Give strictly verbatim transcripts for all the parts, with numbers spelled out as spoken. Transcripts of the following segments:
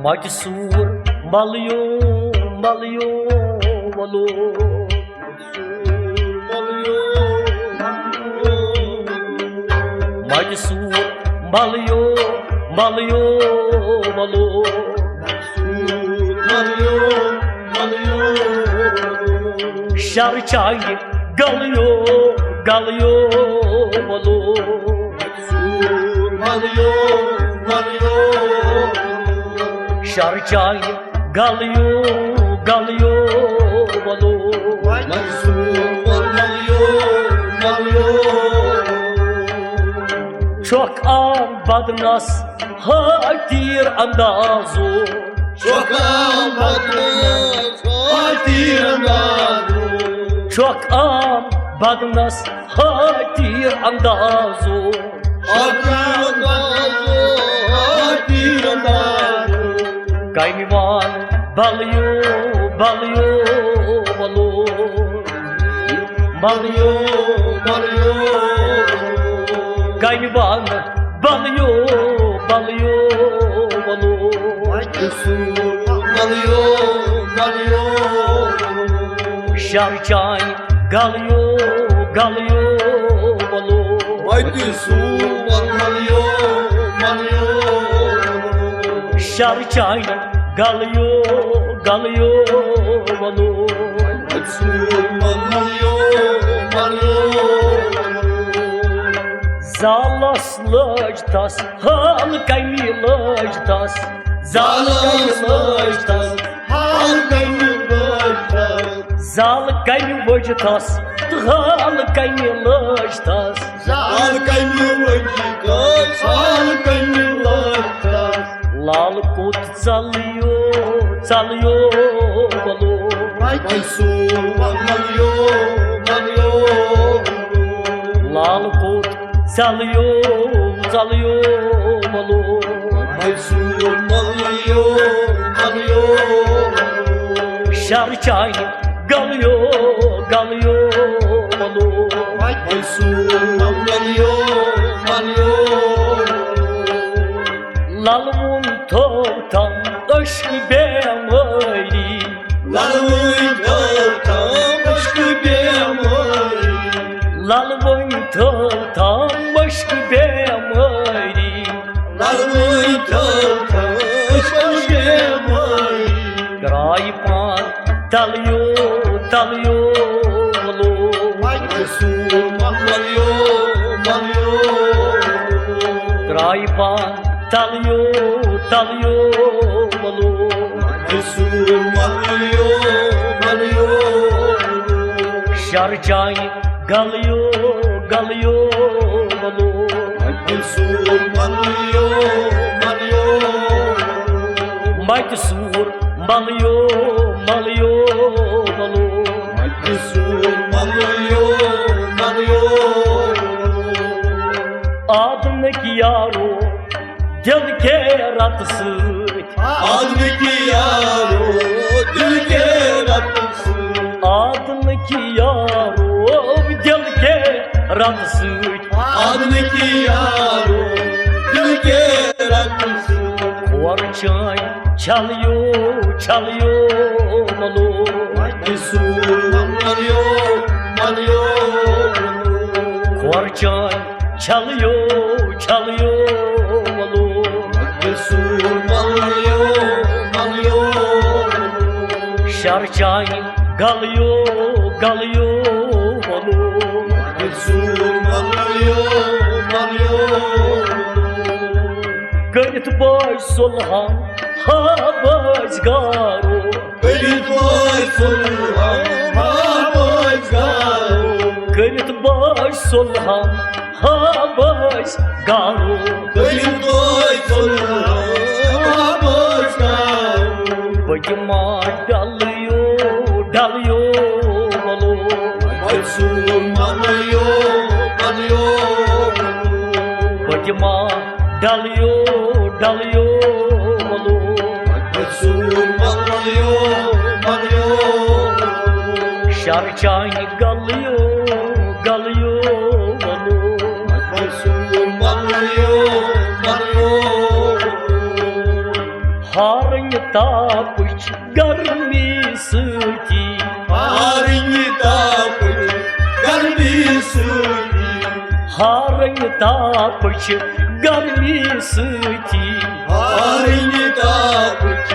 مَتہِ سوٗر مَلہٕ U, مَلہٕ U, وَلو۔ مَتہِ سوٗر مَلہٕ یو، مَلہٕ یو، وَلو۔ شَرٕ چانہِ گَلہٕ یو، گَلہٕ یو، وَلو۔ شَرٕ چانہِ گَلہٕ یو، گَلہٕ یو، وَلو۔ چھۄکھ عام بدنَس ہا تیٖر اندازو۔ چھۄکھ عام بدنَس ہا تیٖر اندازو۔ چھۄکھ عام بدنَس ہا تیٖر اندازو۔ کَنہِ وان بَلیو، بَلیو، وَلو۔ بَلیو، بَلیو۔ کَنہِ وان بَلیو، بَلیو، وَلو۔ شَرٕ چانہِ گَلیو، گَلیو، وَلو۔ شَرٕ چانہِ گَلیو، گَلیو، وَلو۔ زالَس لٲج تَس، حال کَمہِ لٲج تَس؟ زالَس لٲج تَس، حال کَمہِ لٲج تَس؟ زال کَمہِ وٲج تَس تہٕ حال کَمہِ لٲج تَس؟ زال کَمہِ وٲج تَس، حال کَمہِ لٲج تَس؟ لال کوٚت ژَلیو، ژَلیو، وَلو۔ لال کوٚت ژَلیو، ژَلیو، وَلو۔ شَرٕ چانہِ گَلیو، گَلیو، وَلو۔ لَلوُن تھوٚو تَم عشقہٕ بیمٲری۔ لَلوُن تھوٚو تَم عشقہٕ بیمٲری۔ لَلوُن تھوٚو تَم عشقہٕ بیمٲری۔ لَلوُن تھوٚو تَم عشقہٕ بیمٲری۔ کرٛایہِ پان تَلیو، تَلیو، وَلو۔ کرٛایہِ پان تَلیو، تَلیو، وَلو۔ شَرٕ چانہِ گَلیو، گَلیو، وَلو۔ مَتہِ سوٗر مَلیو، مَلیو، وَلو۔ آدنٕکۍ یارو دِل کے رَتہٕ سۭتۍ۔ آدنٕکۍ یارو دِل کے رَتہٕ سۭتۍ۔ آدنٕکۍ یارو دِل کے رَتہٕ سۭتۍ۔ آدنٕکۍ یارو دِل کے رَتہٕ سۭتۍ۔ کھۄر چٲنۍ چھَلیو، چھَلیو، وَلو۔ کھۄر چٲنۍ چھَلیو، چھَلیو، وَلو۔ شَرٕ چانہِ گَلیو، گَلیو، وَلو۔ کٔرِتھ بٲے صُلحَن ہا بٲسۍ گارو۔ کٔرِتھ بٲے صُلحَن ہا بٲسۍ گارو۔ کٔرِتھ بٲے صُلحَن ہا بٲسۍ گارو۔ کٔرِتھ بٲے صُلحَن ہا بٲسۍ گارو۔ بہٕ دِمہٕ ڈَلیو، ڈَلیو، وَلو۔ بہٕ دِمہٕ ڈَلیو، ڈَلیو، وَلو۔ شَرٕ چانہِ گَلیو، گَلیو، وَلو۔ ہارٕ تاپٕچ گرمی سۭتی۔ ہارٕنۍ تاپٕچ گرمی سۭتی۔ ہارٕنۍ تاپٕچ گرمی سۭتی۔ ہارٕنۍ تاپٕچ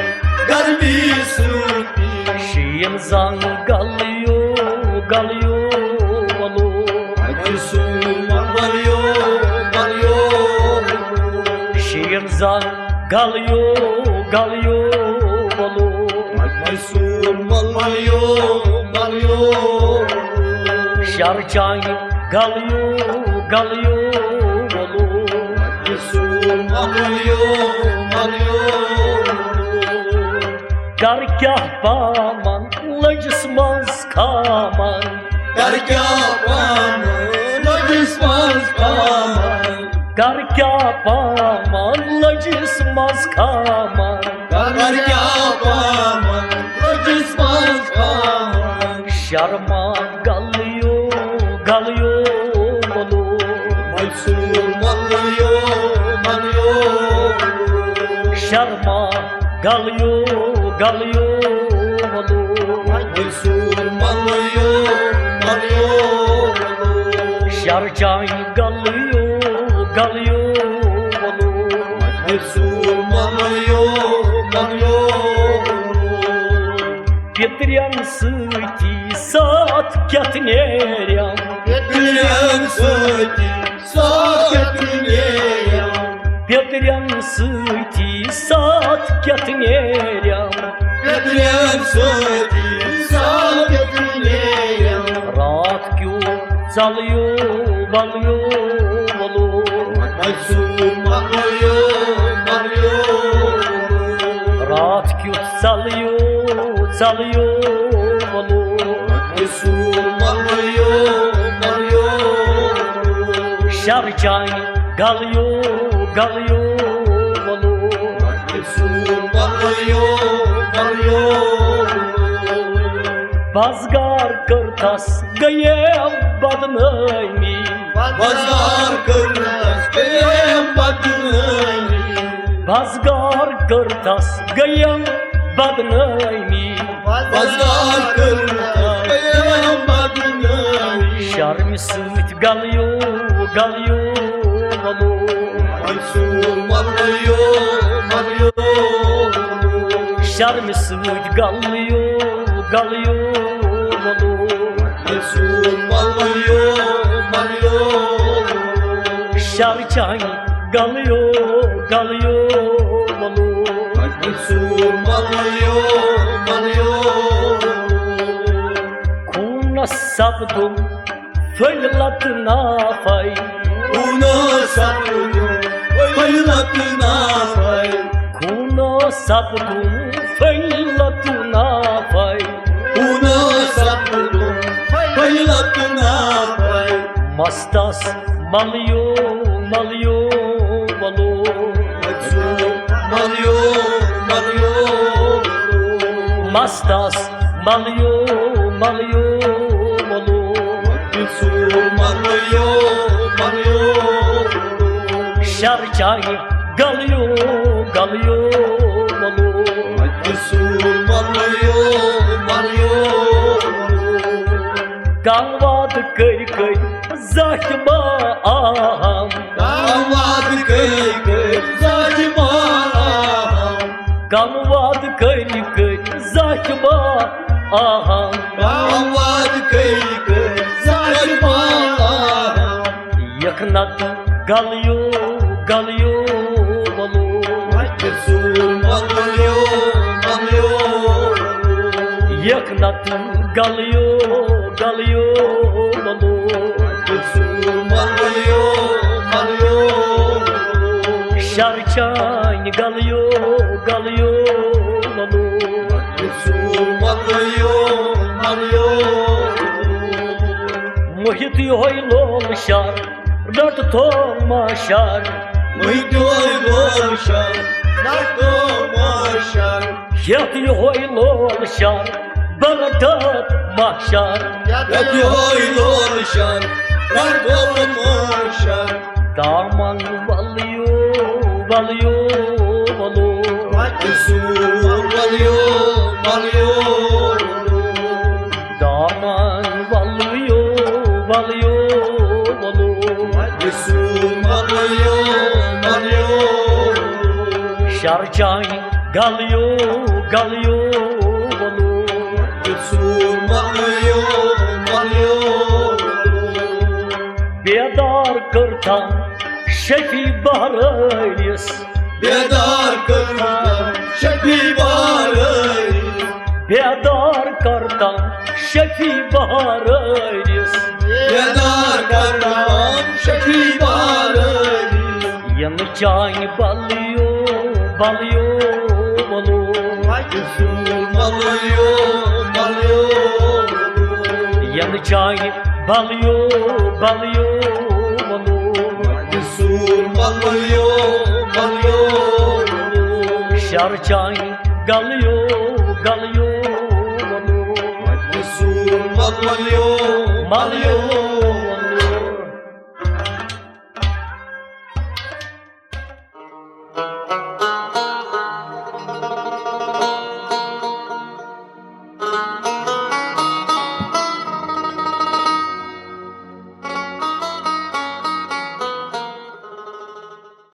گرمی سۭتی۔ شیٖن زنٛگ گلیو گلیو ولو۔ اَتہِ سوٗن ملیو ملیو۔ شیٖن زنٛگ گلیو گلیو ولو۔ اَتہِ سوٗن ملیو ملیو۔ شر چانہِ گلیو گلیو ولو۔ اَتہِ سوٗن ملیو ملیو۔ کر کیٛاہ پامن لٔجِس منٛز کھامن۔ کر کیٛاہ پامن لٔجِس منٛز کھامن۔ کر کیٛاہ پامن لٔجِس منٛز کھامن۔ کر کیٛاہ پامن لٔجِس منٛز کھامن۔ شرما گلیو گلیو ولو۔ ملسوٗن ملیو ملیو۔ شرما گلیو گلیو ولو۔ ملسوٗن ملیو ملیو۔ شر چانہِ گلیو گلیو ولو۔ ملسوٗن ملیو ملیو۔ پِترٮ۪ن سۭتی ساتھ کیٛتھ نیرٮ۪م۔ پِترٮ۪ن سۭتی ساتھ کیٛتھ نیرٮ۪م۔ پِترٮ۪ن سۭتی ساتھ کیٛتھ نیرٮ۪م۔ پِترٮ۪ن سۭتی ساتھ کیٛتھ نیرٮ۪م۔ راتھ کیُتھ ژلیو بلیو ولو۔ ملسوٗن ملیو ملیو۔ راتھ کیُتھ ژلیو ژلیو ولو۔ ملسوٗن ملیو ملیو۔ شر چانہِ گلیو گلیو ولو۔ ملسوٗن ملیو ملیو۔ بزگار کٔرتس گٔیے بدنٲمی۔ بزگار کٔرتس گٔیے بدنٲمی۔ بزگار کٔرتس گٔیے بدنٲمی۔ بزگار کٔرتس گٔیے بدنٲمی۔ شرمہِ سۭتۍ گلیو گلیو ولو۔ ملسوٗن ملیو ملیو۔ شرمہِ سۭتۍ گلیو گلیو ولو۔ ملسوٗن ملیو ملیو۔ شر چانہِ گلیو گلیو ولو۔ ملسوٗن ملیو ملیو۔ خوٗنس سپدُم پھٔلۍ لتہٕ نافے۔ خوٗنس سپدُم پھٔلۍ لتہٕ نافے۔ خوٗنس سپدُم پھٔلۍ لتہٕ نافے۔ خوٗنس سپدُم پھٔلۍ لتہٕ نافے۔ مستس ملیو ملیو ولو۔ ملیو ملیو۔ مستس ملیو ملیو ولو۔ ملیو ملیو۔ شر چانہِ گلیو گلیو ولو۔ ملیو ملیو۔ کم وعدٕ کٔرۍ کٔرۍ زانٛہہ تہِ ما آہم۔ کم وعدٕ کٔرۍ کٔرۍ زانٛہہ تہِ ما آہم۔ کم وعدٕ کٔرۍ کٔرۍ زانٛہہ تہِ ما آہم۔ کم وعدٕ کٔرۍ کٔرۍ زانٛہہ تہِ ما آہم۔ یکھ نتہٕ گلیو گلیو ولو۔ ملیو ملیو۔ یکھ نتہٕ گلیو گلیو ولو۔ ملیو ملیو۔ شر چانہِ گلیو گلیو ولو۔ ملیو ملیو۔ محیط یہوے لول شر۔ رٹ تو ماشر۔ وۄنۍ دِیو لول شر، رٹ تو ماشر۔ یتھ یہوے لول شر، بہٕ رٹہٕ ماشر۔ یتھ یہوے لول شر، رٹ تو ماشر۔ دامن ولیو، ولیو، ولو۔ وتہِ سوٗر دامن ولو ولو ولو، شرچائی گلیو گلیو ولو، بیدار کرتا شفیع بہرٲرِس۔ بیدار کرتا شفیع بہرٲرِس۔ بیدار کرتا شفیع بہرٲرِس۔ بیدار کرتا شفیع بہرٲرِس۔ ینہٕ چانہِ بلیو بلیو ولو، ولو، ولو۔ ینہٕ چانہِ بلیو بلیو ولو، ولو، ولو۔ شرچائی گلیو گلیو ولو، ولو، ولو۔